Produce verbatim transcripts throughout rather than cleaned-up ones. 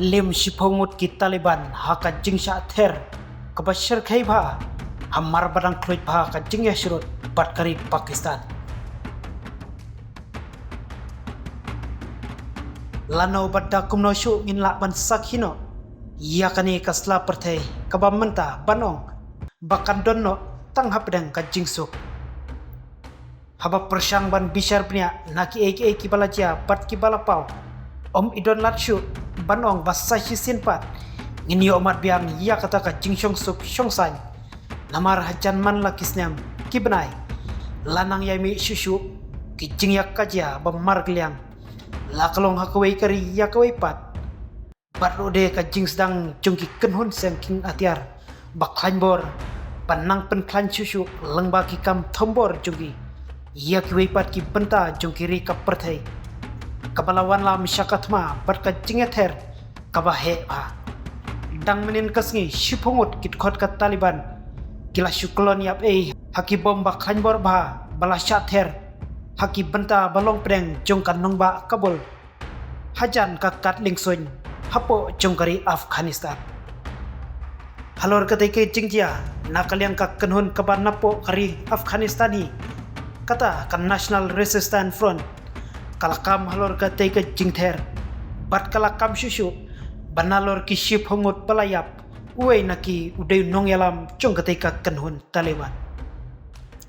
Lim shiphew ngut ki Taliban ha ka jingshah ther kaba shyrkhei bha, hamar ba dang khluit bha ka jingïasyrut bad ka ri Pakistan. Lano bad da kumno shuh ngin lah ban sakhi noh ïa kane ka sla pyrthei kaba mynta ban ong ba kan don noh tang hapdeng ka jingsuk. Haba pyrshang ban bishar bniah na kiei kiei kiba la jia bad kiba la paw, ym i don lad shuh ban ong ba sa shisien pat ngin ïoh mad biang ïa kata ka jingshong suk shong saiñ. Namar hajan man la ki snem ki bnai, la nang ïai mih shuh shuh ki jingïakajia ba markylliang, la ka long ha kawei ka ri ïa kawei pat. Bad ruh de ka jingsdang jong ki kynhun seng kieng atiar ba khlaiñ bor, ba nang pynkhlaiñ shuh shuh lyngba ki kam thombor jong ki ïa kiwei pat ki bynta jong ki ri ka pyrthei, kaba la wanlam sha ka thma bad ka jingïather kaba heh bha. Dang mynnin ka sngi shiphew ngut ki dkhot ka Taliban ki la shu kyllon ïap ei ha ki bom ba khlaiñ bor bha ba la shah ther ha ki bynta ba long pdeng jong ka nongbah Kabul, hajan ka kad liengsuiñ hapoh jong ka ri Afghanistan. Halor katei ka jingjia na ka liang ka kynhun kaba napoh ka ri Afghanistan hi, kata ka National Resistance Front, ka la kam halor katei ka jingther bad ka la kam shuh shuh ba nalor ki shiphew ngut ba la ïap, uwei na ki u dei u nongïalam jong katei ka kynhun Taliban.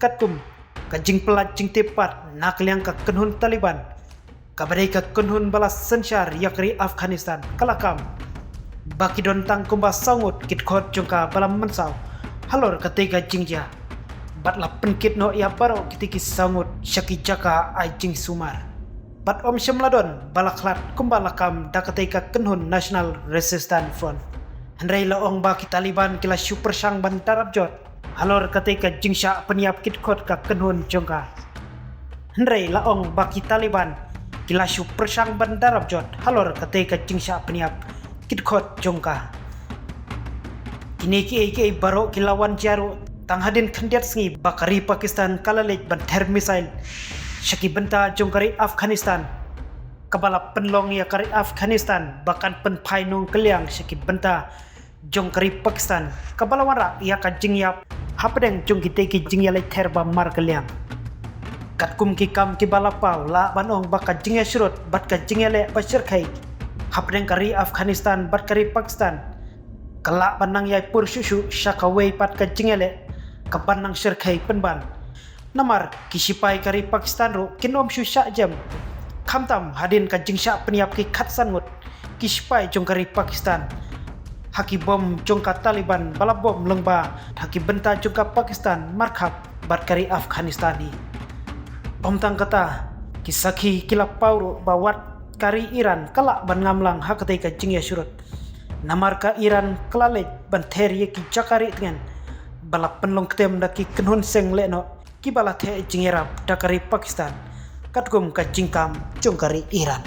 Katkum ka jingpyllait jingtip pat na ka liang ka kynhun Taliban, kaba dei ka kynhun ba la synshar ïa ka ri Afghanistan, ka la kam ba ki don tang kumba saw ngut ki dkhot jong ka ba la mynsaw halor katei ka jingjia, bad la pynkit noh ïa baroh kitei ki saw ngut sha ki jaka ai jingsumar. Bad ym shym la don ba la khlad kumba la kam da katei ka kynhun National Resistance Front. Hynrei la ong ba ki Taliban ki la shu pyrshang ban darap jot halor katei ka jingshah pynïap ki dkhot ka kynhun jong ka. Hynrei la ong ba ki Taliban ki la shu pyrshang ban darap jot halor katei ka jingshah pynïap ki dkhot jong ka. Kine kiei kiei baroh ki la wan jia ruh tang hadien khyndiat sngi ba ka ri Pakistan ka la leit ban ther missile sha ki bynta jong ka ri Afghanistan, kaba la pynlong ïa ka ri Afghanistan ba kan pynphai nongkylliang sha ki bynta jong ka ri Pakistan, kaba la wanrah ïa ka jingïap hapdeng jong kitei ki jingïaleit ther ba markylliang. Katkum ki kam kiba la paw, lah ban ong ba ka jingïasyrut bad ka jingïaleh ba shyrkhei hapdeng ka ri Afghanistan bad ka ri Pakistan, ka lah ban nang ïai pur shuh shuh sha kawei pat ka jingïaleh kaban nang shyrkhei pynban. Namar ki shipai ka ri Pakistan ruh kin ym shu shah jem. Khamtam hadien ka jingshah pynïap ki khatsan ngut ki shipai jong ka ri Pakistan ha ki bom jong ka Taliban ba la bom lyngba ha ki bynta jong ka Pakistan markhap bad ka ri Afghanistan hi. Ym tang kata, ki sakhi ki la paw ruh ba wat ka ri Iran ka lah ban ngam lang ha katei ka jingïasyrut. Namar ka Iran ka la leit ban ther ïa ki jaka rieh tngen ba la pynlong ktem da ki kynhun seng lehnoh kiba la theh jingïarap da ka ri Pakistan, katkum ka jingkam jong ka ri Iran.